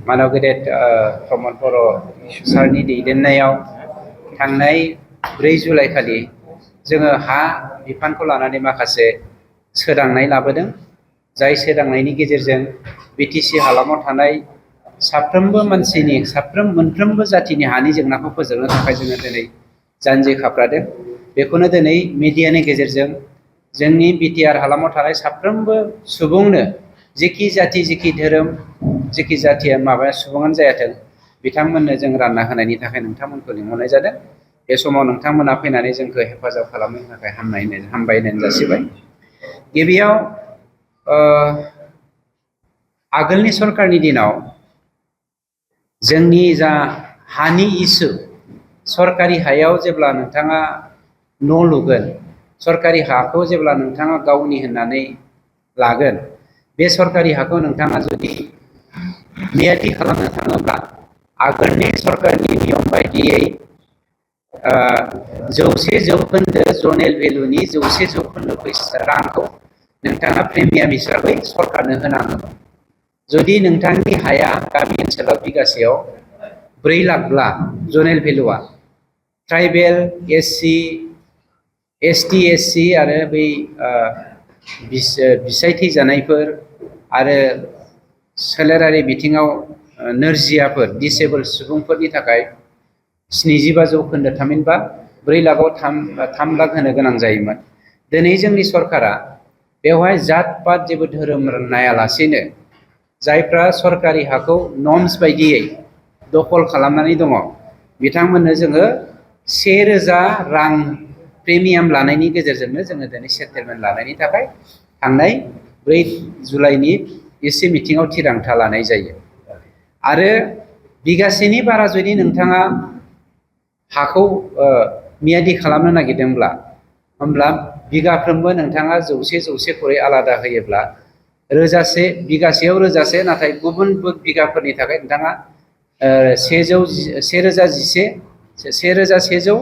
मानव गेदेर प्रमद बर' सारनि दैदेननायाव थांनाय 4 जुलाइ खालि जोङो हा बिफानखौ लानानै माखासे सोदांनाय लाबोदों। जाय सोदांनायनि गेजेरजों बिटिसि हालामाव थानाय साफ्रोमबो मानसिनि मोनफ्रोमबो जाथिनि हानि जेंनाखौ फोजोबनो थाखाय जोङो दिनै जानजि खाफ्रादों। बेखौनो दिनै मिडियानि गेजेरजों जोंनि बिटिआर हालामाव थानाय साफ्रोमबो सुबुंनो जेखि जाथि जेखि धोरोम जेखि जाथिया सुबुङानो जायाथों बिथांमोननो जों रानना होनायनि थाखाय नोंथांमोनखौ लिंहरनाय जादों। बे समाव नोंथांमोना फैनानै जोंखौ हेफाजाब खालामनायनि थाखाय हामबायनाय जासिबाय। गिबियाव आगोलनि सरकारनि दिनाव जोंनि जा हानि इसु सरकारि हायाव जेब्ला नोंथाङा न' लुगोन, सरकारि हाखौ जेब्ला नोंथाङा गावनि होननानै लागोन, बे सरकारि हाखौ नोंथाङा जुदि मियादि खालामनो थाङोब्ला आगोलनि सरकारनि नियम बायदियै 100% जनेल भेलुनि 100% रांखौ नोंथाङा प्रिमियाम हिसाबै सरकारनो होनांगौ। जुदि नोंथांनि हाया गामि ओनसोलाव बिगासेयाव 4 लाखब्ला जनेल भेलुआ ट्राइबेल एससि एसटि एससि आरो बै बिसाय थैजानायफोर आरो सोलेरारि बिथिङाव नोरजियाफोर दिसेबोल सुबुंफोरनि थाखाय 75% थामहिनबा 4 लाखआव 3 लाख होनो गोनां जायोमोन। दिनै जोंनि सरकारा बेवहाय जात पात जेबो धोरोम नायालासेनो जायफ्रा सरकारि हाखौ नर्म्स बायदियै दखल खालामनानै दङ बिथांमोननो जोङो 1000 रां प्रिमियाम लानायनि गेजेरजोंनो जोङो दिनै सेटेलमेन्ट लानायनि थाखाय थांनाय 4 जुलाइनि एसि मिटिङाव थिरांथा लानाय जायो। आरो बिगासेनि बारा जुदि नोंथाङा हाखौ मियादि खालामनो नागिरदोंब्ला होमब्ला बिगाफ्रोमबो नोंथाङा 100 खरै आलादा होयोब्ला बिगासेयाव 1000 नाथाय गुबुन बिगाफोरनि थाखाय नोंथाङा 1100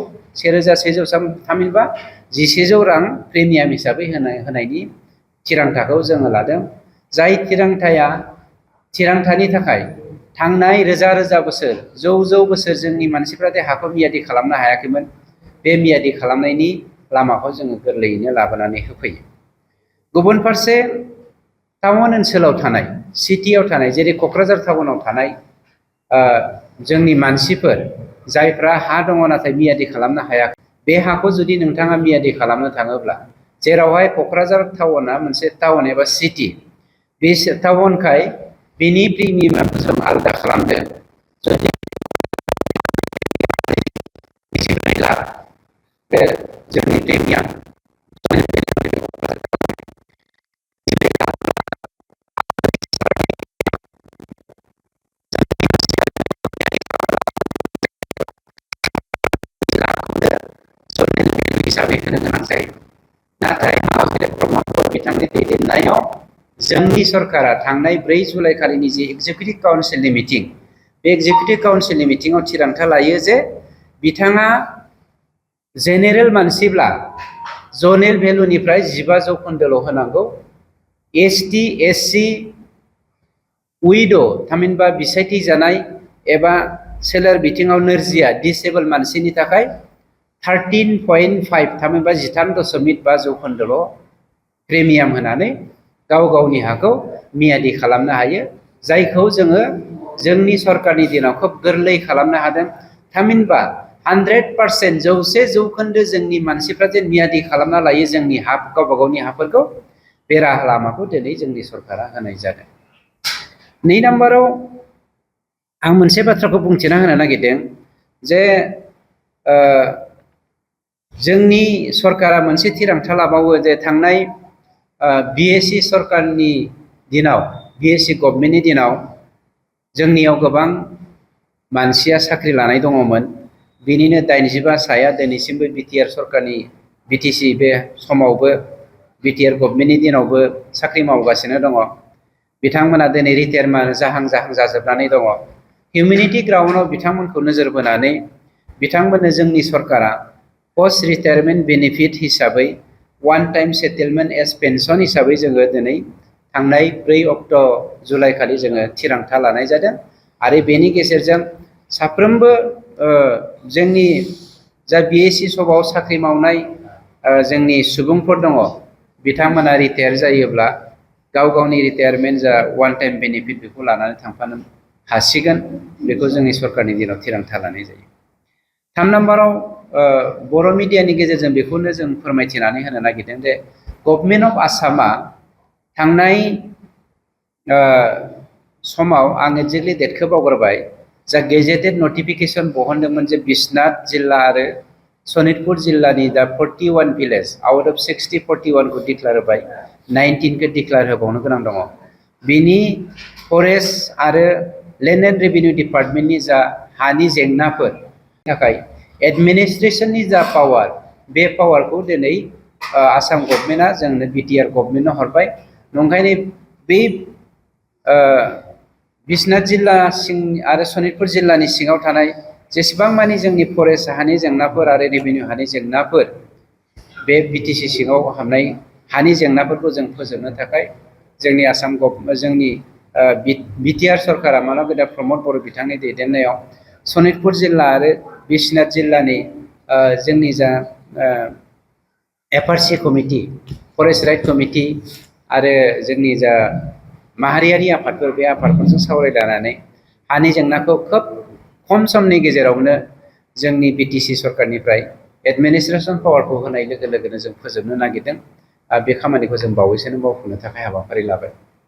थामहिनबा 1100 रां प्रिमियाम हिसाबै होनायनि थिरांथाखौ जोङो लादों। जाय थिरांथानि थाखाय थांनाय रोजा रोजा बोसोर जौ बोसोर जोंनि मानसिफ्रा जे हाखौ मियादि खालामनो हायाखैमोन, बे मियादि खालामनायनि लामाखौ जोङो गोरलैयैनो लाबोनानै होफैयो। गुबुन फारसे टाउन ओनसोलाव थानाय सिटियाव थानाय जेरै क'क्राझार टाउनाव थानाय जोंनि मानसिफोर जायफ्रा हा दङ नाथाय मियादि खालामनो हायाखै, बे हाखौ जुदि नोंथाङा मियादि खालामनो थाङोब्ला जेरावहाय क'क्राझार टाउना मोनसे टाउन एबा सिटि, बे टाउनखाय बिनि प्रिमियामखौ जों आलादा खालामदों। जुदि 4 लाख बे जोंनि प्रिमियाम हिसाबै होनो गोनां जायो। नाथाय प्रमद बर' बिथांनि दैदेननायाव जोंनि सरकारा थांनाय 4 जुलाइ खालिनि जि एग्जिकिउटिभ काउन्सिलनि मिटिं, बे एग्जिकिउटिभ काउन्सिलनि मिटिङाव थिरांथा लायो जे बिथाङा जेनेरेल मानसिब्ला जनेल भेलुनिफ्राय 15% होनांगौ। एसटि एससि उइड' थामहिनबा बिसाय थैजानाय एबा सोलेर बिथिङाव नोरजिया दिसेबोल मानसिनि थाखाय 13.5 थामहिनबा 13.5% प्रिमियाम होनानै गावनि हाखौ मियादि खालामनो हायो। जायखौ जोङो जोंनि सरकारनि दिनाव खोब गोरलै खालामनो हादों। थामहिनबा 100% 100% जोंनि मानसिफ्रा जे मियादि खालामना लायो जोंनि गावबा गावनि हाफोरखौ, बे राहा लामाखौ दिनै जोंनि सरकारा होनाय जादों। 2 नाम्बाराव आं मोनसे बाथ्राखौ बुंथिना होनो नागिरदों जे जोंनि सरकारा मोनसे थिरांथा लाबावो जे थांनाय बिएसि सरकारनि दिनाव, बिएसि गभर्नमेन्टनि दिनाव जोंनियाव गोबां मानसिया साख्रि लानाय दङमोन। बिनिनो 85 साया दिनैसिमबो बिटिआर सरकारनि बिटिसि बे समावबो बिटिआर गभर्नमेन्टनि दिनावबो साख्रि मावगासिनो दङ। बिथांमोना दिनै रिटायार जाहां जाजोबनानै दङ। हिउमेनिटी ग्राउन्डआव बिथांमोनखौ नोजोर बोनानै बिथांमोननो जोंनि सरकारा पस्ट रिटायारमेन्ट बेनिफिट हिसाबै one time settlement as pension हिसाबै जोङो दिनै थांनाय 4 जुलाइ खालि जोङो थिरांथा लानाय जादों। आरो बेनि गेजेरजों साफ्रोमबो जोंनि जा BSc सभाव साख्रि मावनाय जोंनि सुबुंफोर दङ बिथांमोना रिटायार जायोब्ला गाव गावनि रिटायारमेन्ट जा वान टाइम बेनिफिट बेखौ लानानै थांफानो हासिगोन बेखौ जोंनि सरकारनि दिनाव थिरांथा लानाय जायो। 3 नाम्बाराव बर' मिडियानि गेजेरजों बेखौनो जों फोरमायथिनानै होनो नागिरदों जे गभर्नमेन्ट अफ आसामा थांनाय समाव आं एक्जेक्टलि डेटखौ बावगारबाय जा गेजेटेड नटिफिकेसन बहनदोंमोन जे बिश्वनाथ जिल्ला आरो सनितपुर जिल्लानि दा 41 भिलेज आउट अफ 60 41 खौ डिक्लेयार होबाय 19 खौ डिक्लेयार होबावनो गोनां दङ। बिनि फरेस्ट आरो लेन्ड एन्ड रेभिनिउ डिपार्टमेन्टनि जा हानि जेंनाफोर थाखाय एडमिनिस्ट्रेशननि जा पावार बे पावारखौ दिनै आसाम गभर्नमेन्टआ जोंनो बिटिआर गभर्नमेन्टनो हरबाय। नंखायनो बे बिश्वनाथ जिल्ला सिं आरो सनितपुर जिल्लानि सिङाव थानाय जेसेबां मानि जोंनि फरेस्ट हानि जेंनाफोर आरो रेभिनिउ हानि जेंनाफोर बे BTC सिङाव हाबनाय हानि जेंनाफोरखौ जों फोजोबनो थाखाय जोंनि आसाम जोंनि बिटिआर सरकारा मानब गेदा प्रमद बर' बिथांनि दैदेननायाव सनितपुर जिल्ला आरो बिश्वनाथ जिल्लानि जोंनि जा FRC committee forest right committee आरो जोंनि जा माहारियारि आफादफोर बे आफादफोरजों सावरायलायनानै हानि जेंनाखौ खोब खम समनि गेजेरावनो जोंनि BTC सरकारनिफ्राय एडमिनिस्ट्रेसन पावारखौ होनाय लोगो लोगोनो जों फोजोबनो नागिरदों। बे खामानिखौ जों बावैसोनो मावफुंनो थाखाय हाबाफारि लाबाय।